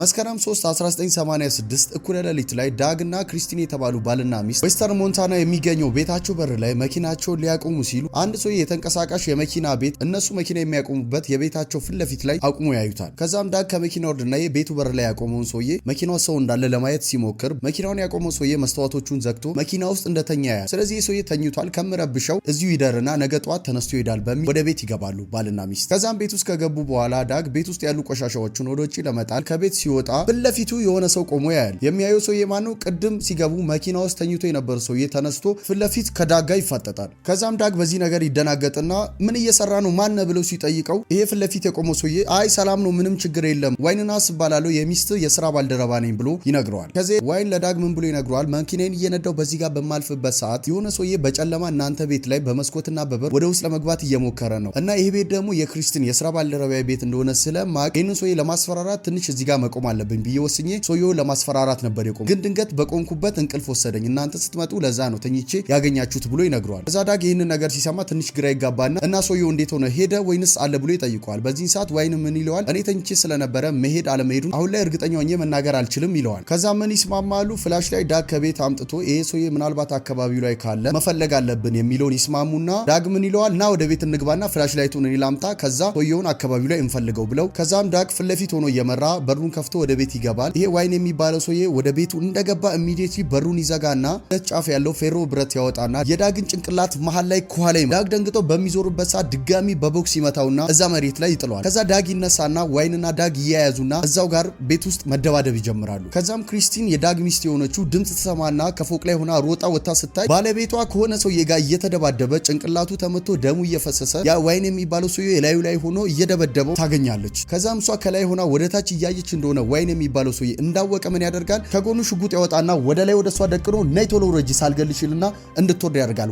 መስከረም 3 1986 እኩለ ሌሊት ላይ ዳግ እና ክሪስቲን የተባሉ ባልና ሚስት ዌስተርን ሞንታና የሚገኘው ቤታቸው በር ላይ መኪናቸውን ሊያቆሙ ሲሉ አንድ ሰውዬ የተንቀሳቃሽ የመኪና ቤት እነሱ መኪና የሚያቆሙበት የቤታቸው ፊት ለፊት ላይ አቁሞ ያዩታል። ከዛም ዳግ ከመኪና ወርድና የቤቱ በር ላይ ያቆመውን ሰውዬ መኪናው ሰው እንዳለ ለማየት ሲሞክር መኪናውን ያቆመው ሰውዬ መስተዋቶቹን ዘግቶ መኪና ውስጥ እንደተኛ ያያል። ስለዚህ ይህ ሰውዬ ተኝቷል፣ ከምረብሸው እዚሁ ይደርና ነገ ጠዋት ተነስቶ ይሄዳል በሚል ወደ ቤት ይገባሉ ባልና ሚስት። ከዛም ቤት ውስጥ ከገቡ በኋላ ዳግ ቤት ውስጥ ያሉ ቆሻሻዎችን ወደ ውጭ ለመጣል ከቤት ሲወጣ ፊት ለፊቱ የሆነ ሰው ቆሞ ያያል። የሚያየው ሰውዬ ማነው? ቅድም ሲገቡ መኪና ውስጥ ተኝቶ የነበረ ሰውዬ ተነስቶ ፊት ለፊት ከዳግ ጋር ይፋጠጣል። ከዛም ዳግ በዚህ ነገር ይደናገጥና ምን እየሰራ ነው፣ ማነህ ብለው ሲጠይቀው ይሄ ፊት ለፊት የቆመው ሰውዬ አይ ሰላም ነው፣ ምንም ችግር የለም፣ ዋይን ናስ እባላለሁ፣ የሚስት የስራ ባልደረባ ነኝ ብሎ ይነግረዋል። ከዚህ ዋይን ለዳግ ምን ብሎ ይነግረዋል? መኪናዬን እየነዳው በዚህ ጋር በማልፍበት ሰዓት የሆነ ሰውዬ በጨለማ እናንተ ቤት ላይ በመስኮትና በበር ወደ ውስጥ ለመግባት እየሞከረ ነው፣ እና ይሄ ቤት ደግሞ የክሪስቲን የስራ ባልደረባ ቤት እንደሆነ ስለማቅ ይህንን ሰውዬ ለማስፈራራት ትንሽ እዚህ ጋር መቆም አለብኝ ብዬ ወስኜ ሰውየውን ለማስፈራራት ነበር የቆምኩት። ግን ድንገት በቆምኩበት እንቅልፍ ወሰደኝ። እናንተ ስትመጡ ለዛ ነው ተኝቼ ያገኛችሁት ብሎ ይነግረዋል። ከዛ ዳግ ይህንን ነገር ሲሰማ ትንሽ ግራ ይጋባና እና ሰውየው እንዴት ሆነ፣ ሄደ ወይንስ አለ ብሎ ይጠይቀዋል። በዚህን ሰዓት ዋይን ምን ይለዋል? እኔ ተኝቼ ስለነበረ መሄድ አለመሄዱን አሁን ላይ እርግጠኛ ሆኜ መናገር አልችልም ይለዋል። ከዛ ምን ይስማማሉ? Flashlight ዳግ ከቤት አምጥቶ ይሄ ሰውዬ ምናልባት አካባቢው ላይ ካለ መፈለግ አለብን የሚለውን ይስማሙና ዳግ ምን ይለዋል? ና ወደ ቤት እንግባና flashlight ኡን እኔ ላምጣ፣ ከዛ ሰውየውን አካባቢው ላይ እንፈልገው ብለው ከዛም ዳግ ፊት ለፊት ሆኖ እየመራ በሩን ከፍቶ ወደ ቤት ይገባል። ይሄ ዋይን የሚባለው ሰውዬ ወደ ቤቱ እንደገባ immediately በሩን ይዘጋና ሁለት ጫፍ ያለው ፌሮ ብረት ያወጣና የዳግን ጭንቅላት መሃል ላይ ከኋላ፣ ዳግ ደንግጦ በሚዞርበት ሰዓት ድጋሚ በቦክስ ይመታውና እዛ መሬት ላይ ይጥለዋል። ከዛ ዳግ ይነሳና ዋይንና ዳግ ይያያዙና እዛው ጋር ቤት ውስጥ መደባደብ ይጀምራሉ። ከዛም ክሪስቲን የዳግ ሚስት የሆነችው ድምፅ ትሰማና ከፎቅ ላይ ሆና ሮጣ ወጥታ ስታይ ባለቤቷ ከሆነ ሰውዬ ጋር እየተደባደበ፣ ጭንቅላቱ ተመቶ ደሙ እየፈሰሰ፣ ያ ዋይን የሚባለው ሰውዬ የላዩ ላይ ሆኖ እየደበደበው ታገኛለች። ከዛም እሷ ከላይ ሆና ወደ ታች እያየች እንደሆነ ዋይን የሚባለው ሰውዬ እንዳወቀ ምን ያደርጋል? ከጎኑ ሽጉጥ ያወጣና ወደ ላይ ወደ እሷ ደቅኖ ነይ ቶሎ ውረጂ ሳልገልሽ ይልና እንድትወርድ ያደርጋል።